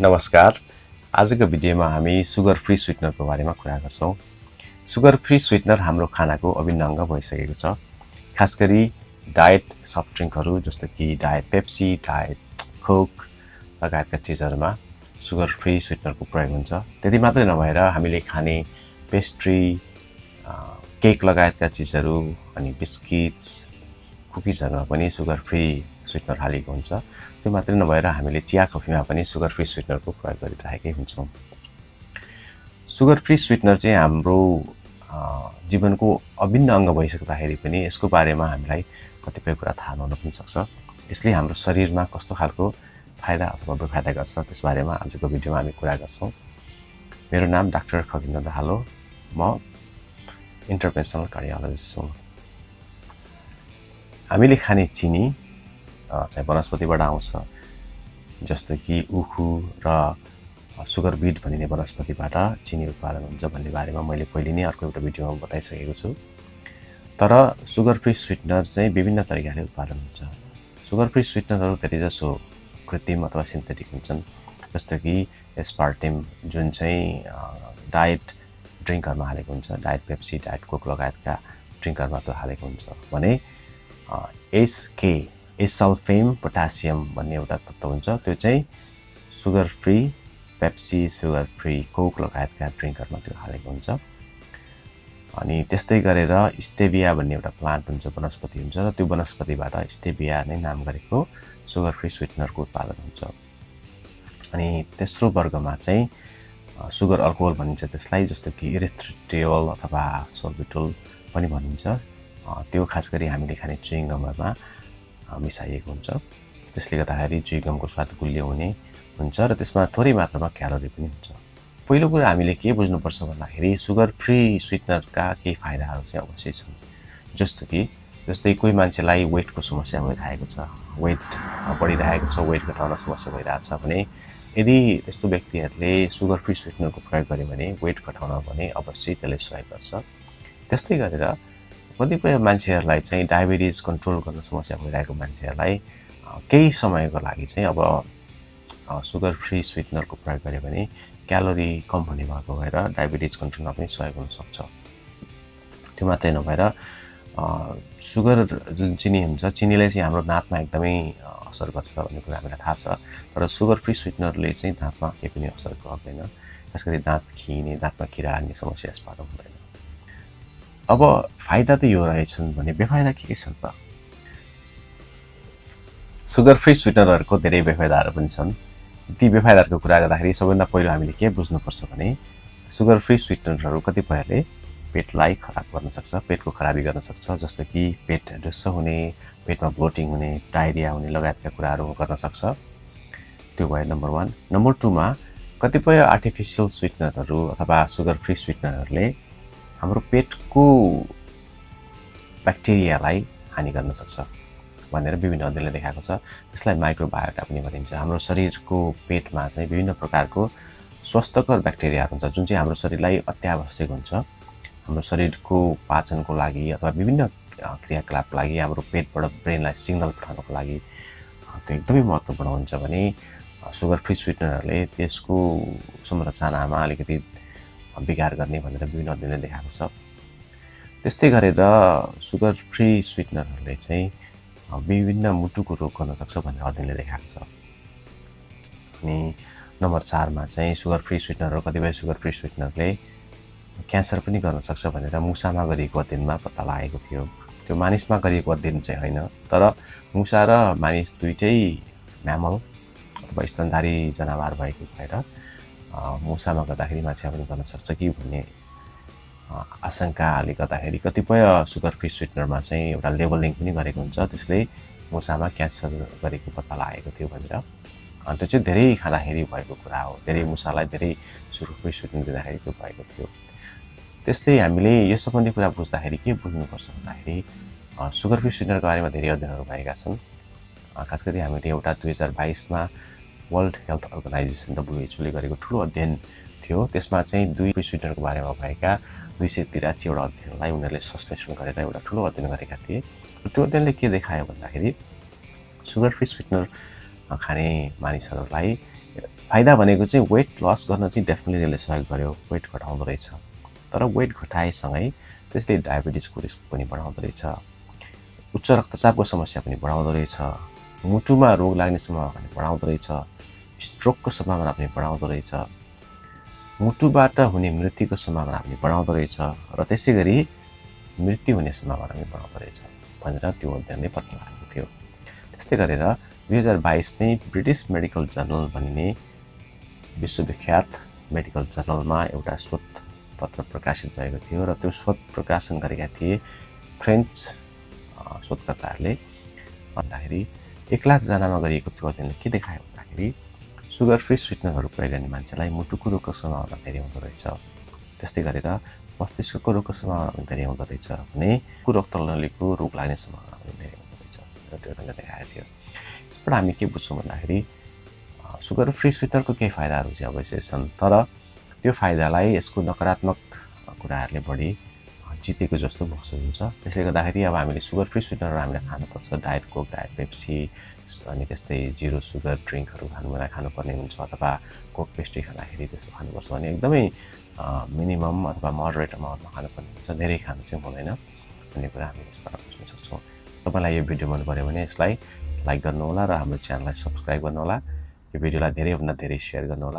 नमस्कार। आजको भिडियोमा हामी सुगर फ्री स्वीटनरको बारेमा कुरा गर्छौं। सुगर फ्री स्वीटनर हाम्रो खानाको अभिन्न अंग भइसकेको छ। खास गरी डायट सफ्ट ड्रिंकहरू जस्तो कि डायट पेप्सी, डायट कोक लगायतका चीजहरुमा सुगर फ्री स्वीटनरको प्रयोग हुन्छ। त्यति मात्रै नभएर हामीले खाने पेस्ट्री, केक लगायतका चीजहरू अनि बिस्किट्स, कुकीजहरुमा पनि सुगर फ्री स्वीटनर हालेको हुन्छ। त्यो मात्रै नभएर हामीले चिया कफीमा पनि सुगर फ्री स्वीटनरको प्रयोग गरिरहेकै हुन्छौं। सुगर फ्री स्वीटनर चाहिँ हाम्रो जीवनको अभिन्न अंग भइसक्दाखेरि पनि यसको बारेमा हामीलाई कतिपय कुरा थाहा नहुन पनि सक्छ। यसले हाम्रो शरीरमा कस्तो खालको फाइदा अथवा बेफाइदा गर्छ त्यसबारेमा आजको भिडियोमा हामी कुरा गर्छौं। मेरो नाम डाक्टर खगेन्द्र दाहाल हो। म इन्टरभेन्सनल कार्डियोलोजिस्ट हुँ। हामीले खाने चिनी चाहिँ वनस्पतिबाट आउँछ, जस्तो कि उखु र सुगर बीट भनिने वनस्पतिबाट चिनी उत्पादन हुन्छ भन्ने बारेमा मैले पहिले नै अर्को एउटा भिडियोमा बताइसकेको छु। तर सुगर फ्री स्वीटनर चाहिँ विभिन्न तरिकाले उत्पादन हुन्छ। सुगर फ्री स्वीटनरहरू धेरैजसो कृत्रिम अथवा सिन्थेटिक हुन्छन्, जस्तो कि एस्पार्टेम जुन चाहिँ डायट ड्रिंकहरुमा हालेको हुन्छ, डायट पेप्सी, डायट कोक लगायतका ड्रिंकहरुमा त्यो हालेको हुन्छ भने एसल्फेम पोटासियम भन्ने एउटा तत्व हुन्छ, त्यो चाहिँ sugar free Pepsi, sugar free Coke लगायतका ड्रिंकहरुमा त्यो हालेको हुन्छ। अनि त्यस्तै गरेर स्टेभिया भन्ने एउटा प्लान्ट हुन्छ, वनस्पति हुन्छ र त्यो वनस्पतिबाट स्टेभिया नै नाम गरेको सुगर फ्री स्वीटनरको उत्पादन हुन्छ। अनि तेस्रो वर्गमा चाहिँ सुगर अल्कोहल भनिन्छ त्यसलाई, जस्तो कि इरिथ्रिटियोल अथवा सोर्बिटोल पनि भनिन्छ। त्यो खास गरी हामीले खाने च्युइङ गमहरुमा मिसाइएको हुन्छ। त्यसले गर्दाखेरि च्युइङ गमको स्वाद गुलियो हुने हुन्छ र त्यसमा थोरै मात्रामा क्यालोरी पनि हुन्छ। पहिलो कुरा हामीले के बुझ्नुपर्छ भन्दाखेरि सुगर फ्री स्वीटनरका केही फाइदाहरू चाहिँ अवश्य छन्। जस्तै कोही मान्छेलाई वेटको समस्या भइरहेको छ, वेट बढिरहेको छ, वेट घटाउन समस्या भइरहेछ भने यदि त्यस्तो व्यक्तिहरूले सुगर फ्री स्वीटनरको प्रयोग गर्यो भने वेट घटाउन भने अवश्य त्यसले सहयोग गर्छ। त्यस्तै गरेर कतिपय मान्छेहरूलाई चाहिँ डायबिटिज कन्ट्रोल गर्न समस्या भइरहेको मान्छेहरूलाई केही समयको लागि चाहिँ अब सुगर फ्री स्वीटनरको प्रयोग गर्यो भने क्यालोरी कम हुने भएको भएर डायबिटिज कन्ट्रोलमा पनि सहयोग हुन सक्छ। त्यो मात्रै नभएर सुगर जुन चिनी हुन्छ, चिनीले चाहिँ हाम्रो दाँतमा एकदमै असर गर्छ भन्ने कुरा हामीलाई थाहा छ, तर सुगर फ्री स्वीटनरले चाहिँ दाँतमा केही पनि असर गर्दैन। त्यसैले दाँत खिइने, दाँतमा किरा लाग्ने समस्या यसबाट हुँदैन। अब फाइदा त यो रहेछन् भने बेफाइदा के छन् त? सुगर फ्री स्वीटनरहरुको धेरै बेफाइदाहरू पनि छन्। ती बेफाइदाहरूको कुरा गर्दाखेरि सबैभन्दा पहिलो हामीले के बुझ्नुपर्छ भने सुगर फ्री स्वीटनरहरू कतिपयले पेटलाई खराब गर्न सक्छ, पेटको खराबी गर्न सक्छ, जस्तो कि पेट ढुस्स हुने, पेटमा ब्लोटिङ हुने, डायरिया हुने लगायतका कुराहरू गर्न सक्छ। त्यो भयो नम्बर 1। नम्बर 2 मा कतिपय आर्टिफिशियल स्वीटनरहरू अथवा सुगर फ्री स्वीटनरहरूले हाम्रो पेटको ब्याक्टेरियालाई हानि गर्न सक्छ भनेर विभिन्न अध्ययनले देखाएको छ। त्यसलाई माइक्रोबायोटा पनि भनिन्छ। हाम्रो शरीरको पेटमा चाहिँ विभिन्न प्रकारको स्वस्थकर ब्याक्टेरियाहरू हुन्छ जुन चाहिँ हाम्रो शरीरलाई अत्यावश्यक हुन्छ। हाम्रो शरीरको पाचनको लागि अथवा विभिन्न क्रियाकलापको लागि हाम्रो पेटबाट ब्रेनलाई सिग्नल पठाउनको लागि त्यो एकदमै महत्त्वपूर्ण हुन्छ भने सुगर फ्री स्वीटनरहरूले त्यसको संरचनामा अलिकति बिगार गर्ने भनेर विभिन्न अध्ययनले देखाएको छ। त्यस्तै गरेर सुगर फ्री स्वीटनरहरूले चाहिँ विभिन्न मुटुको रोग गर्न सक्छ भनेर अध्ययनले देखाएको छ। अनि नम्बर 4 मा चाहिँ सुगर फ्री स्वीटनर, कतिपय सुगर फ्री स्वीटनरले क्यान्सर पनि गर्न सक्छ भनेर मुसामा गरिएको अध्ययनमा पत्ता लागेको थियो। त्यो मानिसमा गरिएको अध्ययन चाहिँ होइन, तर मुसा र मानिस दुईटै म्यामल अथवा स्तनधारी जनावर भएको भएर मुसामा गर्दाखेरि मान्छेमा पनि गर्न सक्छ कि भन्ने आशंकाले गर्दाखेरि कतिपय सुगर फ्री स्वीटनरमा चाहिँ एउटा लेबलिङ पनि गरेको हुन्छ, त्यसले मुसामा क्यान्सर गरेको पत्ता लागेको थियो भनेर। त्यो चाहिँ धेरै खाँदाखेरि भएको कुरा हो, धेरै मुसालाई धेरै सुगर फ्री स्वीटनर दिँदाखेरि त्यो भएको थियो। त्यसले हामीले यस सम्बन्धी कुरा बुझ्दाखेरि के बुझ्नुपर्छ भन्दाखेरि सुगर फ्री स्वीटनरको बारेमा धेरै अध्ययनहरू भएका छन्। खास गरी हामीले एउटा 2022 मा वर्ल्ड हेल्थ अर्गनाइजेसन WHO ले गरेको ठुलो अध्ययन थियो। त्यसमा चाहिँ दुई फ्री स्वीटनरको बारेमा भएका 283 वटा अध्ययनलाई उनीहरूले संश्लेषण गरेर एउटा ठुलो अध्ययन गरेका थिए। त्यो अध्ययनले के देखायो भन्दाखेरि सुगर फ्री स्वीटनर खाने मानिसहरूलाई फाइदा भनेको चाहिँ वेट लस गर्न चाहिँ डेफिनेटली यसले सहयोग गर्यो, वेट घटाउँदो रहेछ। तर वेट घटाएसँगै त्यसले डायबिटिजको रिस्क पनि बढाउँदो रहेछ, उच्च रक्तचापको समस्या पनि बढाउँदो रहेछ, मुटुमा रोग लाग्ने सम्भावना पनि बढाउँदो रहेछ, स्ट्रोकको सम्भावना पनि बढाउँदो रहेछ, मुटुबाट हुने मृत्युको सम्भावना पनि बढाउँदो रहेछ र त्यसै गरी मृत्यु हुने सम्भावना पनि बढाउँदो रहेछ भनेर त्यो अध्ययनले पत्ता लगाएको थियो। त्यस्तै गरेर 2022मै ब्रिटिस मेडिकल जर्नल भनिने विश्वविख्यात मेडिकल जर्नलमा एउटा शोध पत्र प्रकाशित भएको थियो र त्यो शोध प्रकाशन गरेका थिए फ्रेन्च शोधकर्ताहरूले। भन्दाखेरि 1 लाख जनामा गरिएको त्यो अध्ययनले के देखायो भन्दाखेरि सुगर फ्री स्विटनरहरू प्रयोग गर्ने मान्छेलाई मुटुको रोगको सम्भावना धेरै हुँदो रहेछ, त्यस्तै गरेर मस्तिष्कको रोगको सम्भावना पनि धेरै हुँदो रहेछ भने रक्तनलीको रोग लाग्ने सम्भावना पनि धेरै हुँदो रहेछ र त्यो अध्ययनले देखाएको थियो। यसबाट हामी के बुझ्छौँ भन्दाखेरि सुगर फ्री स्विटनरको केही फाइदाहरू चाहिँ अवश्य छन्, तर त्यो फाइदालाई यसको नकारात्मक कुराहरूले बढी जितेको जस्तो महसुस हुन्छ। त्यसले गर्दाखेरि अब हामीले सुगर फ्री स्विटनरहरू हामीले खानुपर्छ, डायट कोक, डायट पेप्सी अनि त्यस्तै जिरो सुगर ड्रिङ्कहरू खानुपर्ने हुन्छ अथवा कोक पेस्ट्री खाँदाखेरि त्यस्तो खानुपर्छ भने एकदमै मिनिमम अथवा मोडरेट अमाउन्टमा खानुपर्ने हुन्छ, धेरै खानु चाहिँ हुँदैन भन्ने कुरा हामीले यसबाट बुझ्न सक्छौँ। तपाईँलाई यो भिडियो मन पऱ्यो भने यसलाई लाइक गर्नुहोला र हाम्रो च्यानललाई सब्सक्राइब गर्नुहोला, यो भिडियोलाई धेरैभन्दा धेरै सेयर गर्नुहोला।